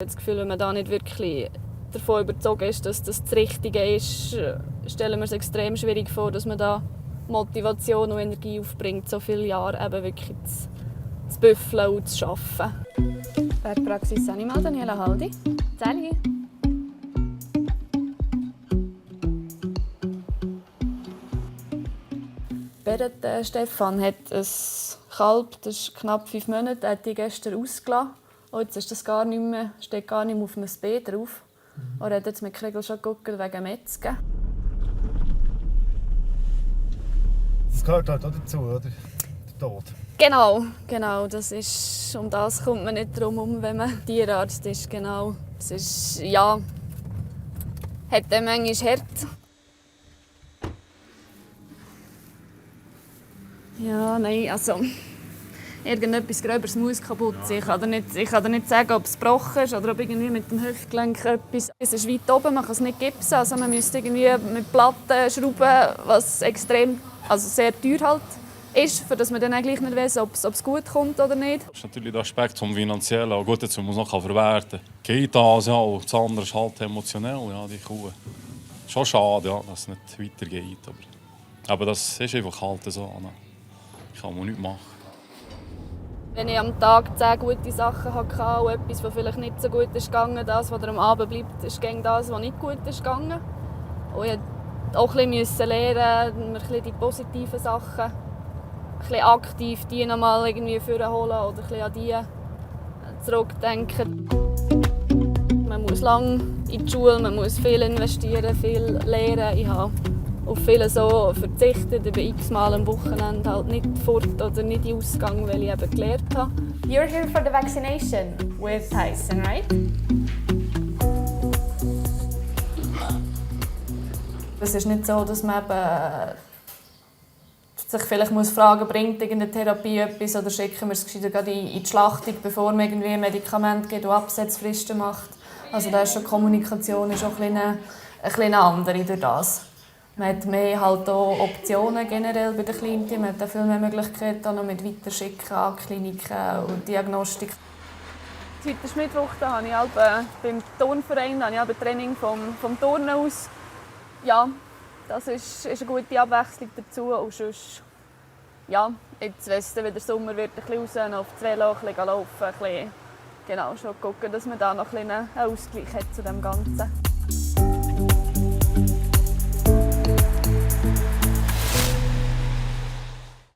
das Gefühl, wenn man da nicht wirklich davon überzeugt ist, dass das Richtige ist, stellen wir es extrem schwierig vor, dass man da Motivation und Energie aufbringt, so viele Jahre eben wirklich zu büffeln und zu arbeiten. Bergpraxis Animal, Daniela Haldi. Sally. Berit Stefan hat ein Kalb, das ist knapp 5 Monate, hat die gestern ausgelassen. Oh, jetzt ist das gar nicht mehr, steht gar nicht mehr auf einem B drauf. Er hat jetzt mit Kriegel schon geguckt wegen Metzgen. Das gehört halt auch dazu, oder? Der Tod. Genau. Um das kommt man nicht drum herum, wenn man Tierarzt ist. Genau. Es ist, ja, hat dann manchmal hart. Ja, nein, also irgendetwas Gröberes muss kaputt sein. Ich kann dir nicht sagen, ob es gebrochen ist oder ob irgendwie mit dem Hüftgelenk etwas. Es ist weit oben, man kann es nicht gipsen. Also man müsste irgendwie mit Platten schrauben, was extrem, also sehr teuer halt ist, für dass man dann eigentlich nicht weiss, ob es gut kommt oder nicht. Das ist natürlich der Aspekt vom Finanziellen. Auch gut, jetzt muss man es noch verwerten. Geht das, ja, und das andere ist halt emotionell, ja, die Kuh. Schon schade, ja, dass es nicht weitergeht. Aber das ist einfach halt so. Ne? Kann man nichts machen. Wenn ich am Tag 10 gute Sachen hatte und etwas, das vielleicht nicht so gut ist gegangen, das, was am Abend bleibt, ist gegen das, was nicht gut ist gegangen. Und ich musste auch ein bisschen lernen, die positiven Sachen, ein bisschen aktiv die nochmal irgendwie vorholen oder ein bisschen an die zurückdenken. Man muss lange in die Schule, man muss viel investieren, viel lernen. Ich habe auf viele so verzichtet, über x-mal am Wochenende halt nicht fort oder nicht in Ausgang, weil ich eben gelernt habe. You're here for the vaccination with Tyson, right? Es ist nicht so, dass man eben sich vielleicht muss fragen, bringt irgendeine Therapie etwas oder schicken wir es gerade in die Schlachtung, bevor man irgendwie ein Medikament gibt und Absetzfristen macht. Also da ist schon Kommunikation ist auch ein bisschen andere durch das. Man hat mehr halt auch Optionen generell bei den Kleintieren. Man hat auch viel mehr Möglichkeiten noch mit Weiterschicken an Kliniken und Diagnostik. Seit der Mittwoch habe ich beim Turnverein Training vom Turnen aus. Ja, das ist eine gute Abwechslung dazu. Und sonst, ja, jetzt, wenn es wieder Sommer wird, ein bisschen raus, auf die Velo, ein bisschen laufen, ein bisschen, genau, schon gucken, dass man da noch einen Ausgleich hat zu dem Ganzen.